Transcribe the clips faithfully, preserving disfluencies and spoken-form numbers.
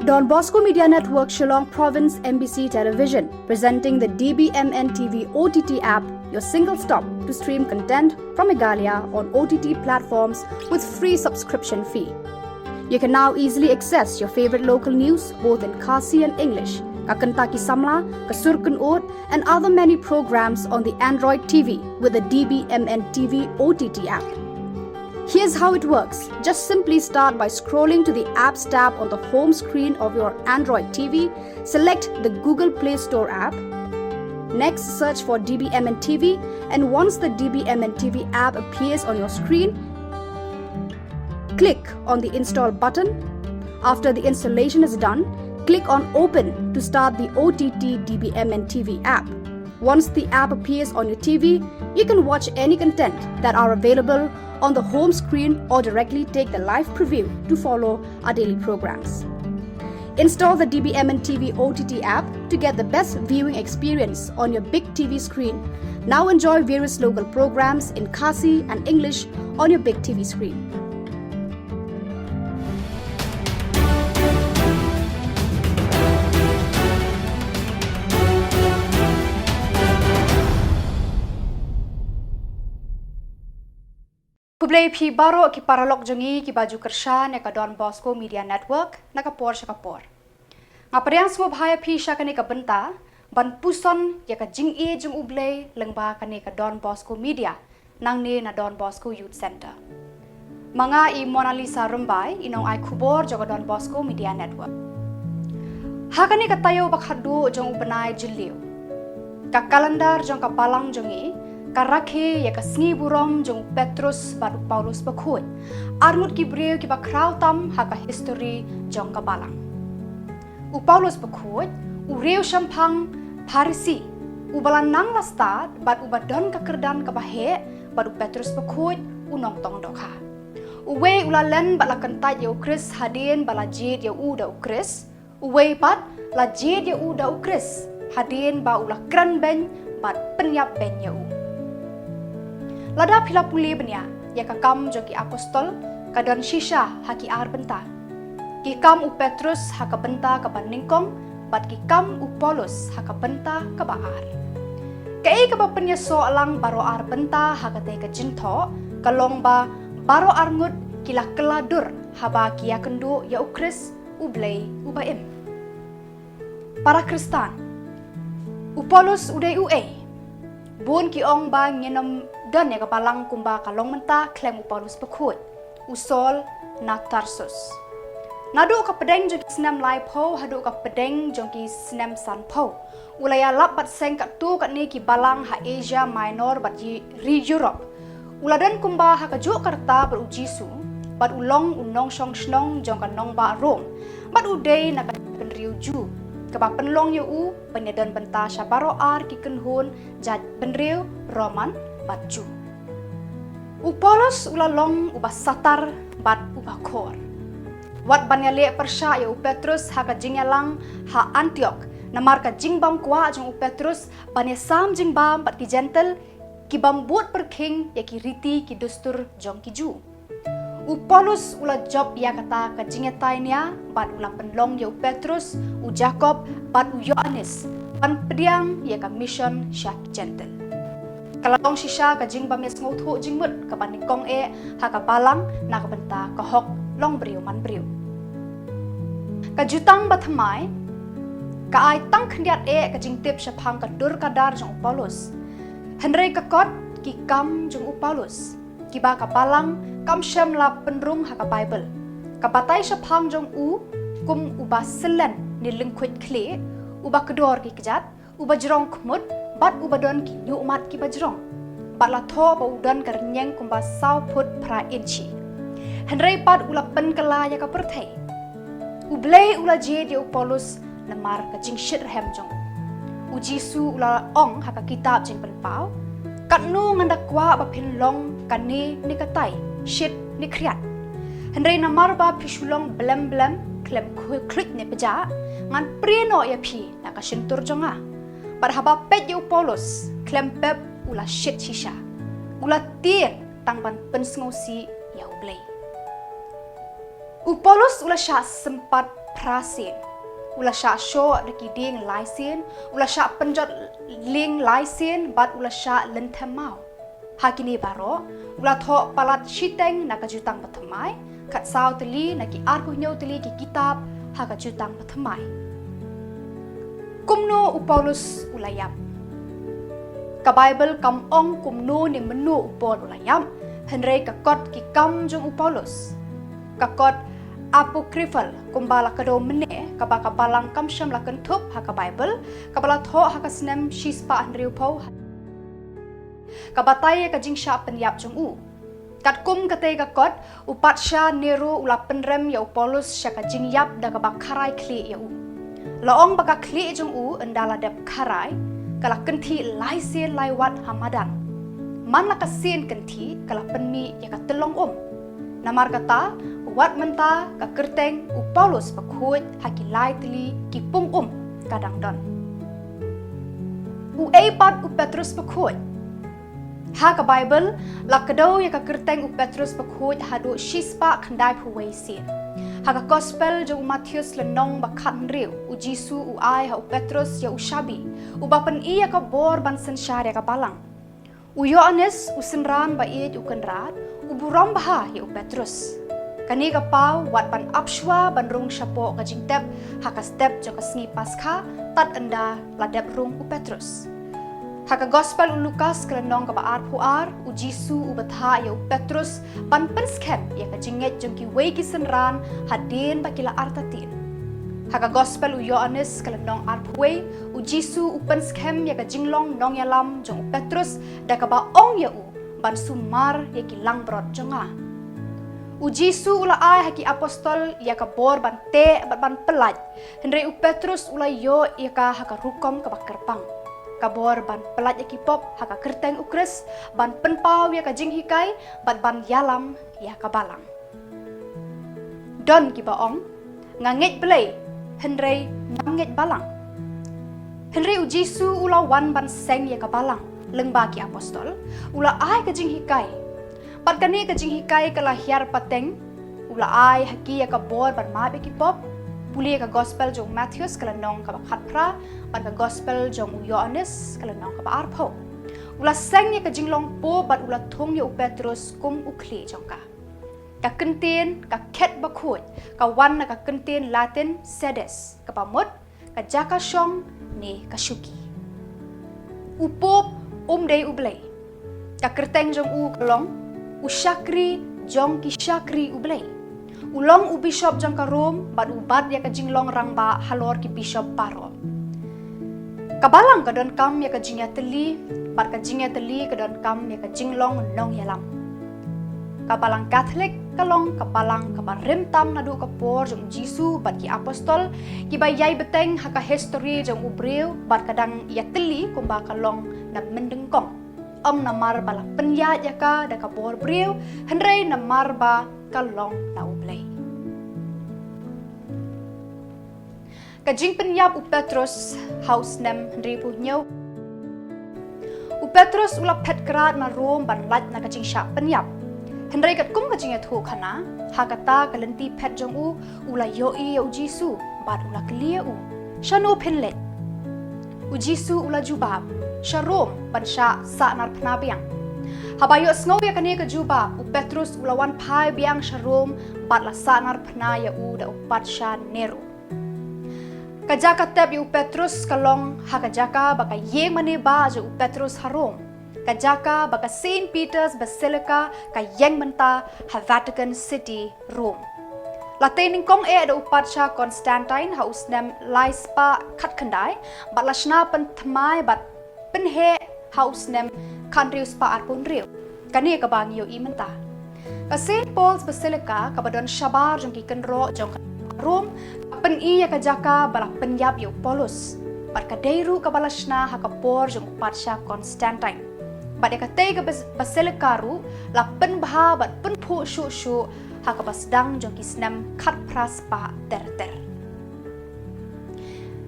Don Bosco Media Network, Shillong Province, M B C Television, presenting the D B M N T V O T T app, your single stop to stream content from Meghalaya on O T T platforms with free subscription fee. You can now easily access your favorite local news both in Khasi and English, Ka Kynta Ki Samla, Ka Sur Kynnoh, and other many programs on the Android T V with the D B M N T V O T T app. Here's how it works. Just simply start by scrolling to the Apps tab on the home screen of your Android T V, select the Google Play Store app. Next, search for D B M N T V, and once the D B M N T V app appears on your screen, click on the install button. After the installation is done, click on open to start the O T T D B M N T V app. Once the app appears on your T V, you can watch any content that are available on the home screen or directly take the live preview to follow our daily programs. Install the D B M N T V O T T app to get the best viewing experience on your big T V screen. Now enjoy various local programs in Khasi and English on your big T V screen. Khublei phi baroh ki paralok jong ngi kiba ju kyrshan ïa ka Don Bosco Media Network na ka por sha ka por. Nga pdiang sngewbha ïa phi sha kane ka bynta ban puson ïa ka jingïeit jong U Blei lyngba kane ka Don Bosco Media, nangne na Don Bosco Youth Centre. Ma nga i Monalisa Rymbai, i nongai khubor jong ka Don Bosco Media Network. Ha kane ka taïew ba khatduh jong u bnai Jylliew, ka kalendar jong ka balang jong ngi ka rakhe ïa ka sngi burom jong u Petrus bad u Paulus Bakhuid, arngut ki briew kiba khraw tam ha ka history jong ka balang. U Paulus Bakhuid, u riewshemphang Pharisi, uba la nang la stad bad uba don ka kyrdan kaba heh, bad u Petrus Bakhuid, u nongtong dohkha. Uwei u la len bad la kyntait ïa u Khrist hadien ba la jied ïa u da u Khrist, uwei pat la jied ïa u da u Khrist hadien ba u la kren beiñ bad pynïap beiñ ïa u. Lada phi la pule bniah ïa ka Kam jong ki Apostol, ka don shisha ha ki ar bynta. Ki kam u Petrus ha ka bynta kaba nyngkong, bad ki kam u Paulus ha ka bynta kaba ar. Kaei kaba pynïasoh lang baroh ar bynta ha katei ka jingthoh, ka long ba baroh arngut ki la kylla dur haba ki ïakynduh ïa u Khrist, U Blei uba im. Para Khristan, u Paulus u dei uei? Bun ki ong ba ngin ym don ïa ka balang kumba ka long mynta khlem u Paulus Bakhuid, u Saul na Tarsus. Naduh ka pdeng jong ki snem laiphew haduh ka pdeng jong ki snem sanphew, u la ïalap bad seng katto katne ki balang ha Asia Minor bad ri Europe. U la don kumba ha kajuh ka rta bad u Jisu, bad u long u nongshong shnong jong ka nongbah Rome, bad u dei na ka jaitbynriew Jiw, kaba pynlong ïa u ban ïadon bynta sha baroh ar ki kynhun jaitbynriew Roman bad Jiw. U Paulus u la long uba satar bad uba khor. Wat ban ïaleh pyrshah ïa u Petrus ha ka jingïalang ha Antiok, namar ka jingbymkwah jong u Petrus ban ïasam jingbam bad ki Jentil, ki bym bud pyrkhing ïa ki riti ki dustur jong ki Jiw. U Paulus u la jop ïa kata ka jingïatai nia bad u la pynlong ïa u Petrus, u Jakob bad u Ïoannis ban pdiang ïa ka mission sha ki Jentil. Ka la long shisha ka jingbym ïasngewthuh jingmut kaba nyngkong eh ha ka balang na ka bynta ka hok long briew man briew. Ka jutang bathymmai ka ai tang khyndiat eh ka jingtip shaphang ka dur ka dar jong u Paulus. Hynrei ka kot ki kam jong u Paulus, kiba ka balang kam shym la pynrung ha ka Baibl, ka batai shaphang jong u kum uba syllen ne lyngkhuid khlieh, uba kdor ki kjat, uba jrong khmut, bad uba don ki ñiuhmat kiba jrong, bad la thoh ba u don ka rynïeng kumba saw phut phra inchi. Hynrei pat u la pynkylla ïa ka pyrthei. U Blei u la jied ïa u Paulus namar ka jingshitrhem jong u. U Jisu u la ong ha ka kitab Jingpynpaw, katno ngan da kwah ba phin long kane ne katai, shit ne khriat. Hynrei namar ba phi shu long blem blem, khlem khluit ne pjah, ngan prie noh ïa phi na ka shyntur jong nga. Bad haba peit ïa u Paulus, khlem pep u la shit shisha. U la tieng tang ban pynsngewsih ïa u Blei. U Paulus u la shah sympat phra sien, u la shah shoh da ki dieng lai sien, u la shah pynjot lieng lai sien bad u la shah lynthem maw. Ha kine baroh u la thoh palat shiteng na ka Jutang Bathymmai, khatsaw tylli na ki arphew hynñiew tylli ki kitab ha ka Jutang Bathymmai. Kumno u Paulus u la ïap? Ka Baibl kam ong kumno ne mynno u Paul u la ïap, hynrei ka kot ki kam jong u Paulus, ka kot apocryphal kumba la kdew mynne, kaba ka Balang kam shym la kynthup ha ka Baibl, kaba la thoh ha ka snem shispah hynriewphew, ka batai ïa ka jingshah pynïap jong u. Katkum katei ka kot, u Patsha Nero u la pynrem ïa u Paulus sha ka jingïap da kaba kharai khlieh ïa u. La ong ba ka khlieh jong u ynda la dep kharai ka la kynthih lai sien lai wat ha madan. Man la ka sien kynthih ka la pynmih ïa ka tyllong um. Namar kata, wat mynta ka kyrteng u Paulus Bakhuid ha ki lai tylli ki pung um ka dang don. Uei pat u Petrus Bakhuid? Ha ka Baibl la kdew ïa ka kyrteng u Petrus Bakhuid haduh shispah khyndaiphew wei sien. Ha ka Gospel jong u Mathaios lynnong ba khathynriew, u Jisu u ai ha u Petrus ïa u shabi, uba pyni ïa ka bor ban synshar ïa ka Balang. U Ïoannis, u synran ba ïeit u Kynrad, u burom bha ïa u Petrus. Kane ka paw wat ban ap shuwa ban rung shapoh ka jingtep ha ka step jong ka sngi Paskha, tad ynda la dep rung u Petrus. Ha ka Gospel u Lukas ka lynnong kaba arphew ar, u Jisu u bthah ïa u Petrus ban pynskhem ïa ka jingngeit jong kiwei ki synran hadien ba ki la artatien. Ha ka Gospel u Ïoannis ka lynnong arphew wei, u Jisu u pynskhem ïa ka jinglong nongïalam jong u Petrus da kaba ong ïa u ban sumar ïa ki langbrot jong nga. U Jisu u la ai ha ki apostol ïa ka bor ban teh bad ban pyllait, hynrei u Petrus u la ïoh ïa ka ha ka rukom kaba kyrpang. Ka bor ban pyllait ïa ki pop ha ka kyrteng u Khrist, ban pynpaw ïa ka jinghikai bad ban ïalam ïa ka Balang. Don kiba ong, nga ngeit Blei, hynrei ngam ngeit Balang. Hynrei u Jisu u la wan ban seng ïa ka Balang, lyngba ki apostol, u la ai ka jinghikai. Bad kane ka jinghikai ka la hiar pateng, u la ai ha ki ïa ka bor ban map ïa ki pop, pule ka Gospel jong u Mathaios ka lynnong kaba khatphra, bad ka Gospel jong u Ïoannis ka lynnong kaba arphew. U la seng ïa ka jinglong poh bad u la thung ïa u Petrus kum u khlieh jong ka. Ka kyntien ka khet bakhuid ka wan na ka kyntien Latin sedes, kaba mut ka jaka shong ne ka shuki. U Pope um dei u Blei. Ka kyrteng jong u ka long u shakri jong ki shakri u Blei. U long u bishop jong ka Rome bad u bat ïa ka jinglong rangbah halor ki bishop baroh. Ka Balang ka donkam ïa ka jingïatylli, bad ka jingïatylli ka donkam ïa ka jinglong nongïalam. Ka Balang Katholik ka long ka Balang kaba rim tam naduh ka por jong u Jisu bad ki apostol, kiba ïai bteng ha ka histori jong u briew bad ka dang ïatylli kumba ka long na mynnyngkong. Ym namar ba la pynïaid ïa ka da ka bor briew, hynrei namar ba ka long na u Blei. Ka jingpynïap u Petrus ha u snem hynriewphew hynñiew. U Petrus u la phet krad na Rome ban lait na ka jingshah pynïap. Hynrei katkum ka jingïathuhkhana, ha kata ka lynti phet jong u, u la ïohi ïa u Jisu bad u la kylli ïa u, shano phin leit? U Jisu u la jubab, sha Rome ban shah sahnarphna biang. Haba ïohsngew ïa kane ka jubab, u Petrus u la wan phai biang sha Rome bad la sahnarphna ïa u da u Patsha Nero. Ka jaka tep ïa u Petrus ka long ha ka jaka ba ka ïing mane bah jong u Petrus ha Rome, ka jaka ba ka Saint Peter's Basilica ka ïeng mynta ha Vatican City, Rome. La tei nyngkong eh da u Patsha Constantine ha u snem lai spah khatkhyndai, bad la shna pynthymmai bad pynheh ha u snem khathynriew spah arphew hynriew. Kane kaba ngi ïohi mynta. Ka Saint Paul's Basilica kaba don shabar jong ki kynroh jong ka Rome, ka pyni ïa ka jaka ba la pynïap ïa u Paulus. Bad ka dei ruh kaba la shna ha ka por jong u Patsha Constantine. Bad ïa katei ka bas-, basilica ruh la pynbha bad pynphuh shuh shuh ha kaba sdang jong ki snem khatphra spah ter ter.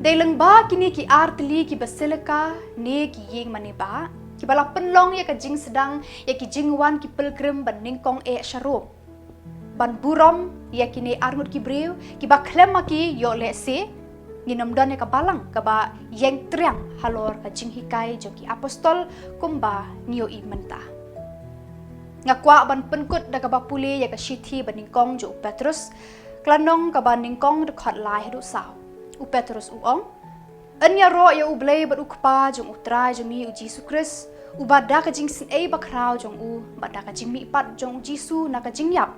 Dei lyngba kine ki artylli ki basilica ne ki ïing mane bah, kiba la pynlong ïa ka jingsdang ïa ki jingwan ki pilgrim ba nyngkong eh sha Rome. ban burom ïa kine arngut ki briew kiba khlem ma ki ïoh lehse, ngin ym don ïa ka balang kaba ïeng triang halor ka jinghikai jong ki apostol kumba ngi ïohi mynta. Nga kwah ban pynkut da kaba pule ïa ka shithi ba nyngkong jong u Petrus, ka lynnong kaba nyngkong, dkhot lai haduh saw. U Petrus u ong, yn ïaroh ïa U Blei bad U Kpa jong U Trai jong ngi U Jisu Khrist, uba da ka jingsnei bakhraw jong u bad da ka jingmihpat jong U Jisu na ka jingïap,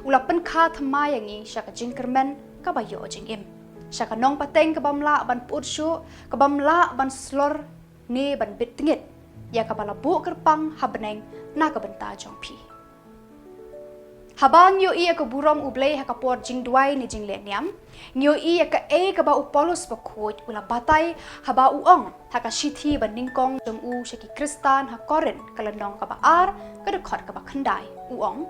u la pynkha thymmai ïa ngi sha ka jingkyrmen kaba ïoh jingim, sha ka nongpateng kabym lah ban pyut shuh, kabym lah ban slor ne ban bit tngit, ïa kaba la buh kyrpang ha bneng na ka bynta jong phi. Haba ngi ïohi ïa ka burom U Blei ha ka por jingduwai ne jingleh niam, ngi ïohi ïa kaei kaba u Paulus bakhuid u la batai haba u ong ha ka shithi ba nyngkong jong u sha ki Khristan ha Korinth, ka lynnong kaba ar, ka dkhot kaba khyndai, u ong,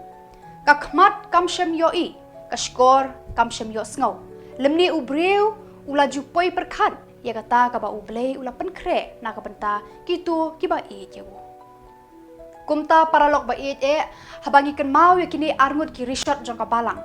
ka khmat kam shym ïohi, ka shkor kam shym ïohsngew, lymne u briew u la ju poi pyrkhat ïa kata kaba U Blei u la pynkhreh na ka bynta kito kiba ïeit ïa u. Kumta paralok ba ïeit eh, haba ngi kynmaw ïa kine arngut ki rishot jong ka balang,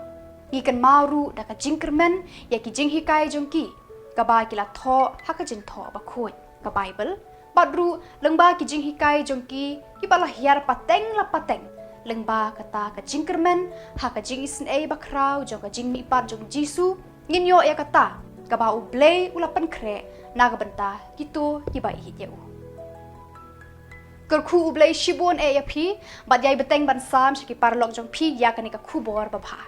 ngi kynmaw ruh da ka jingkyrmen ïa ki jinghikai jong ki, kaba ki la thoh ha ka jingthoh bakhuid, ka Baibl, bad ruh lyngba ki jinghikai jong ki kiba la hiar pateng la pateng, lyngba kata ka jingkyrmen ha ka jingisynei bakhraw jong ka jingmihpat jong U Jisu, ngin ïoh ïa kata kaba U Blei u la pynkhreh na ka bynta kito kiba ïeit ïa u. Kyrkhu U Blei shibun eh ïa phi, bad ïai bteng ban sam sha ki paralok jong phi ïa kane ka khubor babha.